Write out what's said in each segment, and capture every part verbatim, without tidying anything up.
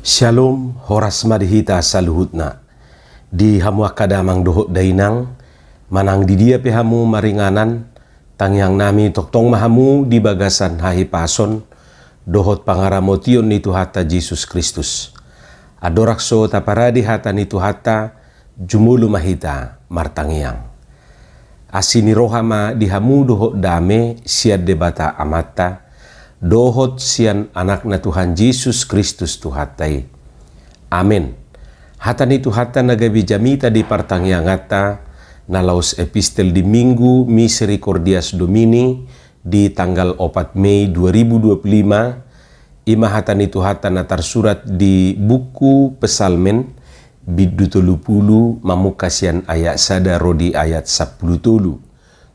Syalom, horas ma di hita saluhutna. Di hamu angka damang dohot dainang, manang di dia pe hamu maringanan, tangiang nami tongtong ma hamu di bagasan hahipason dohot pangaramotion ni Tuhanta Jesus Kristus. Andorang so taparade hata ni Tuhanta, jumolo ma hita martangiang. Asi ni roha ma di hamu dohot dame sian Debata Amanta, dohot sian Anakna Tuhan Jesus Kristus Tuhanta i. Amen. Hata ni Tuhanta na gabe jamita di partangianganta, na laos epistel di Minggu Misericordias Domini di tanggal opat Mei dua ribu dua puluh lima, i ma hata ni Tuhanta na tarsurat di buku Psalmen, bindu tolu pulu, mamungka sian ayat sada ro di ayat sampulu tolu.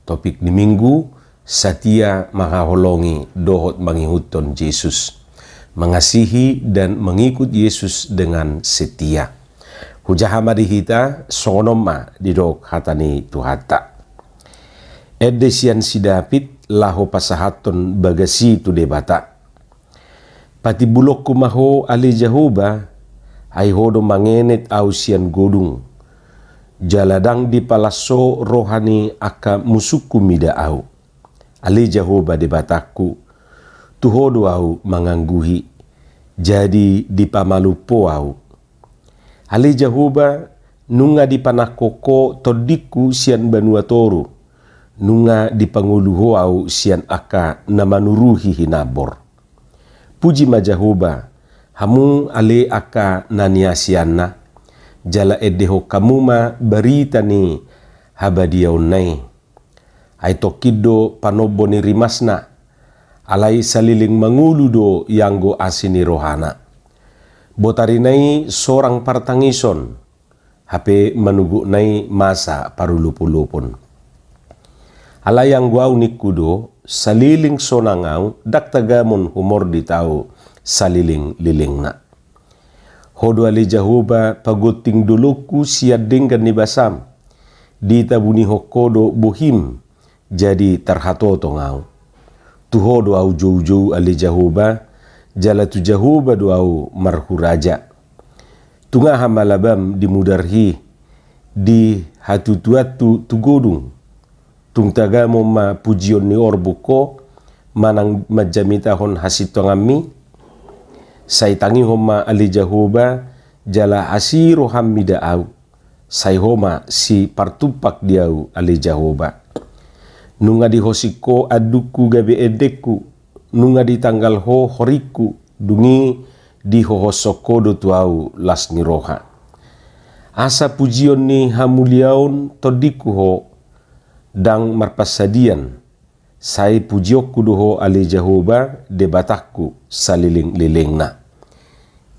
Topik ni Minggu, setia manghaholongi dohot mangihuthon Jesus. Mengasihi dan mengikut Yesus dengan setia. Hujaha ma di hita, songon on ma didok hata ni Tuhanta. Ende sian si David laho pasahathon bagas i tu Debata. Patimbulonku ma Ho ale Jahowa, ai Ho do mangenet ahu sian godung. Jala ndang dipalas Ho roha ni angka musungku mida ahu. Ale Jahowa Debatangku, tu Ho do ahu mangangguhi, jadi dipamalum Ho ahu. Ale Jahowa, nunga dipanangkok Ho tondingku sian banua toru, nunga dipangolu Ho ahu sian angka na manuruhi hinambor. Puji ma Jahowa, hamu ale angka na niasianna, jala endehon hamu ma barita ni habadiaonna i. Ai tongkin do panombo ni rimasna, alai saleleng mangolu do ianggo asi ni rohana. Botarina i sorang partangison, hape manogotna i masa parolopolopon. Alai anggo ahu ningku do, saleleng sonang ahu, ndang tagamon humordit ahu saleleng lelengna. Ho do ale Jahowa pagonting dolokku sian denggan ni basam. Ditabunihon Ho do bohim, jadi tarhatotong ahu. Tu Ho do ahu joujou ale Jahowa, jala tu Jahowa do ahu marhuraja. Tung aha ma labam di mudarhi, di hatutuanhu tu godung. Tung tagamon ma pujion ni orbuk Ho, manang manjamitahon hasintonganmi. Sai tangihon ma ale Jahowa, jala asi roham mida ahu. Sai Ho ma sipartumpak di ahu ale Jahowa. Nunga dihosing Ho andungku gabe endengku, nunga ditanggal Ho horingku, dung i dihohoshon Ho do tu ahu las ni roha. Asa pujion ni hamuliaon tondingku Ho, ndang marpansadian, sai pujionku do Ho ale Jahowa Debatangku saleleng lelengna.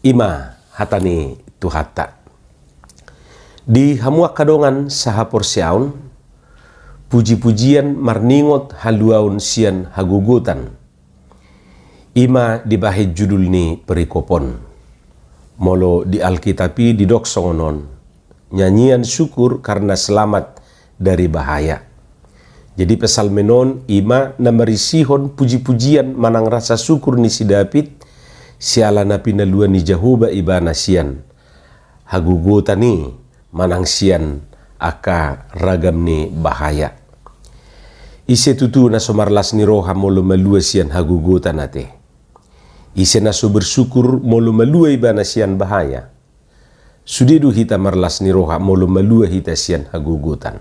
I ma hata ni Tuhanta. Di hamu angka dongan sahaporseaon, pujipujian marningot haluaon sian hagogotan. I ma dibahen judul ni perikop on. Molo di Alkitab i didok songon on, nyanyian syukur karena selamat dari bahaya. Jadi Psalmen on i ma na marisihon pujipujian manang rasa syukur ni si David, siala na pinalua ni Jahowa ibana sian hagogotan i, manang sian angka ragam ni bahaya. Ise tutu na so marlas ni roha molo malua sian hagogotan ate? Ise na so bersyukur molo malua ibana sian bahaya? Sude do hita marlas ni roha molo malua hita sian hagogotan.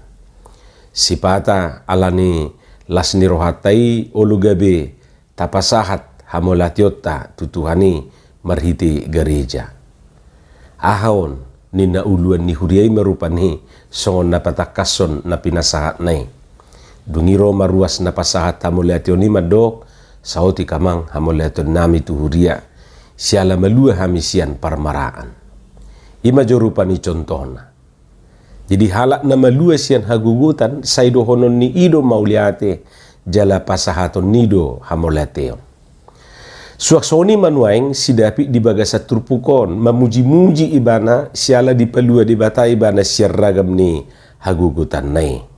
Sipata ala ni las ni rohanta i olo gabe tapasahat hamauliateonta tu Tuhan i marhite gareja. Aha on, ninna uluan ni huria i ma rupani songon na patangkashon na pinasahatna i. Dung i ro ma ruas na pasahat hamauliateon i mandok, saotik amang hamauliateonnami tu huria, siala malua hami sian parmaraan. I ma jo rupani contohna. Jadi halak na malua sian hagogotan, sai dohonon ni i do mauliate, jala pasahaton ni i do hamauliateon. Suang songon i ma nuaeng si David di bagasan turpuk on, mamujimuji ibana, siala dipalua Debata ibana sian ragam ni hagogotanna i.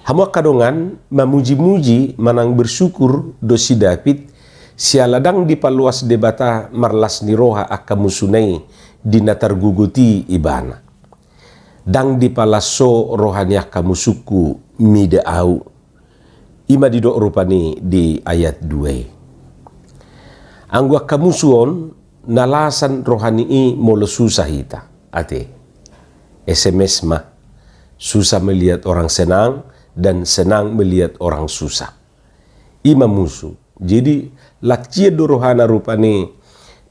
Hamu angka dongan, mamujimuji manang bersyukur do si David, Siala ndang dipaloas Debata marlas ni roha angka musuna i di na targogot i ibana. Ndang dipalaso roha ni angka musungku mida ahu. I ma didok rupani di ayat dua i. Anggo angka musu on na lasan rohani i molo susah hita, ate. S M S ma, susah melihat orang senang dan senang melihat orang susah. I ma musu. Jadi, lacian do rohana rupani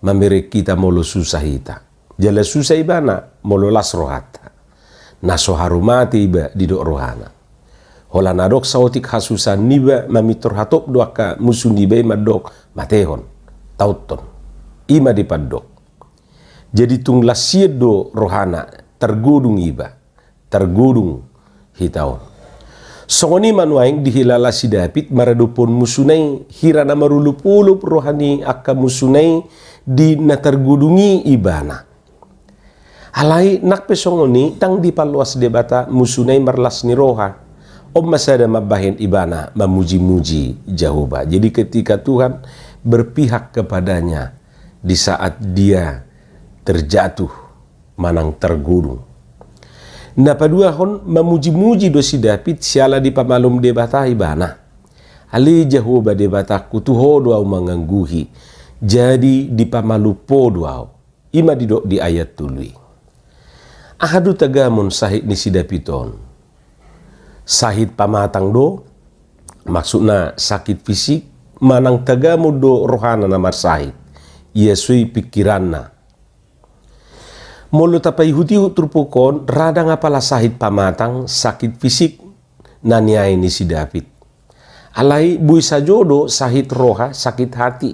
mamereng hita molo susah hita. Jala susah ibana molo las rohanta. Na so haru mate iba didok rohana. Holan adong saotik hasusahan niba, mamintor hatop do angka musu niba i mandok, matehon, tauthon. I ma dipandok. Jadi tung lacian do rohana, targodung iba. Targodung hita on. Songon i ma nuaeng dihilala si David maradophon musuna i, hira na marolopolop roha ni angka musuna i di na targodung i ibana. Alai nang pe songon i ndang dipaloas Debata musuna i marlas ni roha. On ma sada mambahen ibana mamujimuji Jahowa. Jadi ketika Tuhan berpihak kepadanya di saat dia terjatuh, manang targodung. Na paduahon, mamujimuji do si David siala dipamalum Debata ibana. Ale Jahowa Debatangku, tu Ho do ahu mangangguhi, jadi dipamalum Ho do ahu. I ma didok di ayat tolu i. Aha do tagamon sahit ni si David on? Sahit pamatang do, maksudna sakit fisik, manang tagamon do rohana na marsahit, ia so i pingkiranna. Molo tapaihutihut turpuk on, ra ndang apala sahit pamatang, sakit fisik, na niae ni si David. Alai boi sajo do sahit roha, sakit hati.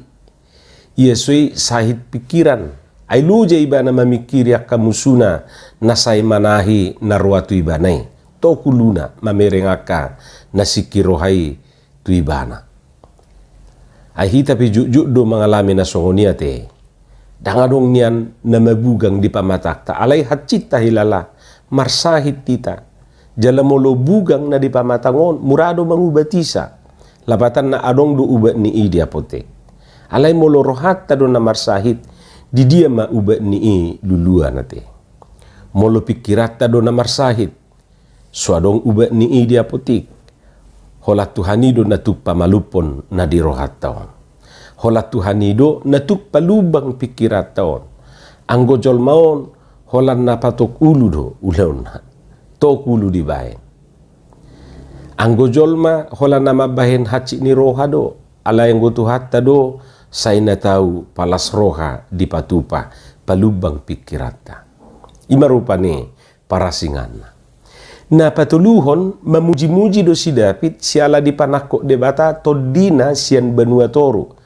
Ia so i sahit pingkiran. Ai loja ibana mamingkiri angka musuna na sai manahi na roa tu ibana i. Tok uluna mamereng angka na singkir roha i tu ibana. Ai hita pe jotjot do mangalami na songon i ate. Ndang adong nian na mabugang di pamatangta, alai hansit tahilala, marsahit hita. Jala molo bugang na di pamatang on, mura do mangubatisa. Lapatanna adong do ubat ni i di apotek. Alai molo rohanta do na marsahit, di dia ma ubat ni i luluan ate? Molo pingkiranta do na marsahit, so adong ubat ni i di apotik. Holan Tuhan i do na tuk pamalumhon na di rohanta on. Holan Tuhan i do na tuk palumbang pingkiranta on. Anggo jolma on, holan na patok ulu do ulaonna. Tok ulu dibahen. Anggo jolma, holan na mambahen hansit ni roha do. Alai anggo Tuhanta do, sai na tau palas roha dipatupa, palumbang pingkiranta. I ma rupani parasinganna. Na patoluhon, mamujimuji do si David siala dipanangkok Debata tondina sian banua toru.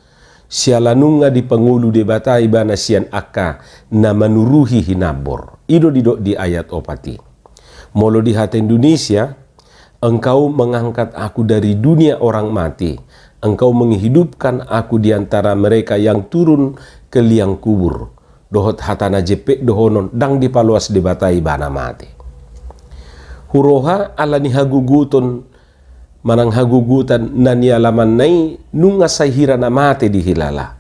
Siala nunga dipangolu Debata ibana sian angka na manuruhi hinambor. I do didok di ayat opat i. Molo di hata Indonesia, Engkau mengangkat aku dari dunia orang mati, Engkau menghidupkan aku di antara mereka yang turun ke liang kubur. Dohot hata na jempek dohonon, ndang dipaloas Debata ibana mate. Huroha ala ni hagogoton, manang hagogotan na nialamanna i, nunga sai hira na mate dihilala.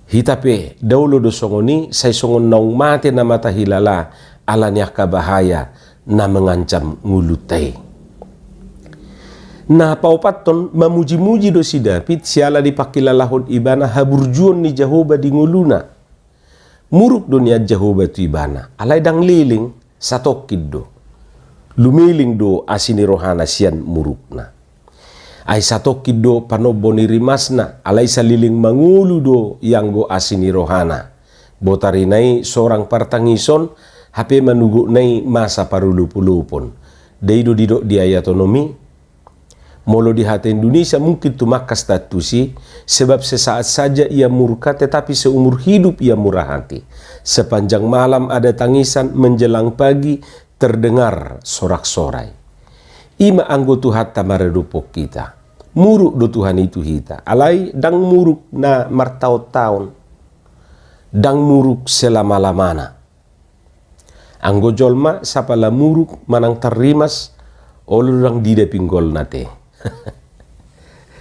Hita pe, da olo do songon i, sai songon naung mate nama tahilala, ala ni angka bahaya na mengancam ngolunta i. Na paopathon, mamujimuji do si David siala dipangkilalahon ibana haburjuon ni Jahowa di ngoluna. Muruk do nian Jahowa tu ibana, alai ndang leleng, satongkin do. Lumeleng do asi ni rohana sian murukna. Ai satongkin do panombo ni rimasna, alai saleleng mangolu do ianggo asi ni rohana. Botarina i sorang partangison, hape manugotna i masa parolopolopon. Dai do didok di ayat onom i. Molo di hata Indonesia mungkin tumangkas tantu si, sebab sesaat saja ia murka, tetapi seumur hidup ia murah hati. Sepanjang malam ada tangisan, menjelang pagi terdengar sorak-sorai. I ma anggo Tuhanta maradophon hita. Muruk do Tuhan i tu hita. Alai ndang muruk na martaon-taon. Ndang muruk selama-lamana. Anggo jolma sapala muruk manang tarrimas, olo do ndang diida pinggolna te.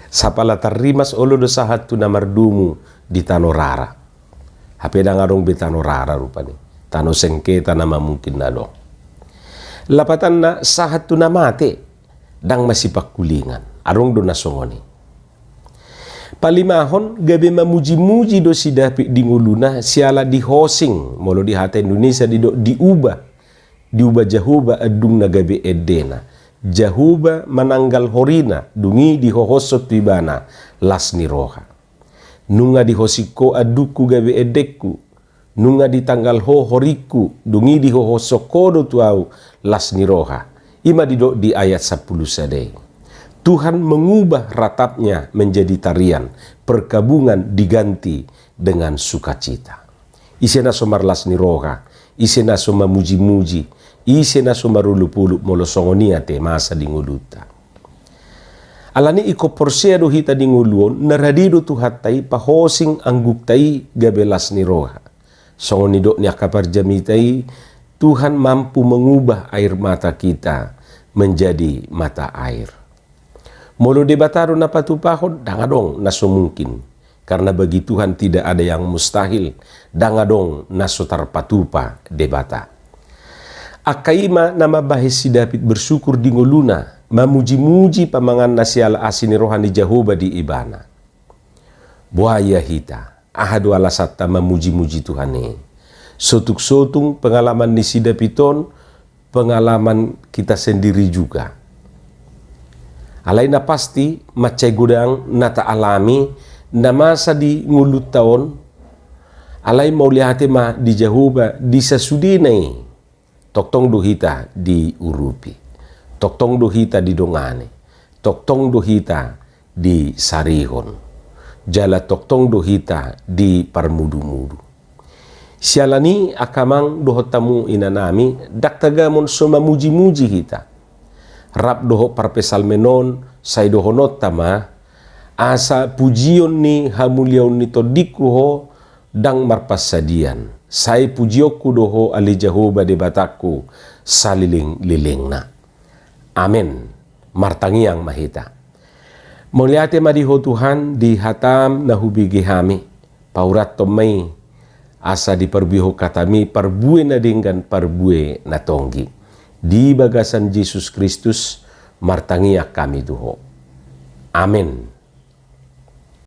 Sapala tarrimas olo do sahat tu na mardomu di tano rara. Hape ndang adong be tano rara rupani. Tano sengketa nama mungkin na adong. Lapatanna sahat tu na mate, ndang masipangkulingan. Adong do na songon i. Palimahon, gabe mamuji-muji do si David di ngoluna siala dihosing, molo di hata Indonesia didok diubah. Diubah Jahowa andungna gabe endena. Jahowa mananggal horina, dung i dihohoshon tu ibana las ni roha. Nunga dihosing ho andungku gabe endengku, nunga ditanggal ho horingku, dung i dihohoshon ho do tu ahu las ni roha. I ma didok di ayat sampulu sada i. Tuhan mengubah ratapnya menjadi tarian, perkabungan diganti dengan sukacita. Ise na so marlas ni roha, ise na so mamuji-muji, ise na so marolop-olop molo songon i ate masa di ngolunta. Alani i ingkon porsea do hita di ngolu on, na rade do Tuhanta i pahosing anggukta i gabe las ni roha. Songon nidok ni angka parjamita i, Tuhan mampu mengubah air mata kita menjadi mata air. Molo Debata do na patupahon, ndang adong na so mungkin. Karena bagi Tuhan tidak ada yang mustahil, ndang adong na so tarpatupa Debata. Angka i ma na mambahen si David bersyukur di ngoluna, mamuji-muji pamanganna siala asi ni roha ni Jahowa di ibana. Boha ia hita, aha do alasanta mamuji-muji Tuhan i? Sotung-sotung pengalaman ni si David on, pengalaman kita sendiri juga. Alai na pasti, mansai godang na taalami na masa di ngolunta on, alai mauliate ma di Jahowa di sasudena i. Tongtong do hita diurupi, tongtong do hita didongani, tongtong do hita disarihon, jala tongtong do hita diparmudu-mudu. Siala ni i angka amang dohot hamu inanami, ndang tagamon so mamuji-muji hita. Rap dohot parpsalmen on, sai dohononta ma, asa pujion ni hamuliaon ni tondingku ho, ndang marpansadian. Sai pujionku do ho ale Jahowa Debatangku saleleng-lelengna. Amen. Martangiang ma hita. Mauliate ma di Ho Tuhan di hatam na hubege hami. Paurathon ma i asa diparbuehon hatami parbue na denggan, parbue na tonggi. Di bagasan Jesus Kristus martangiang hami tu Ho. Amen.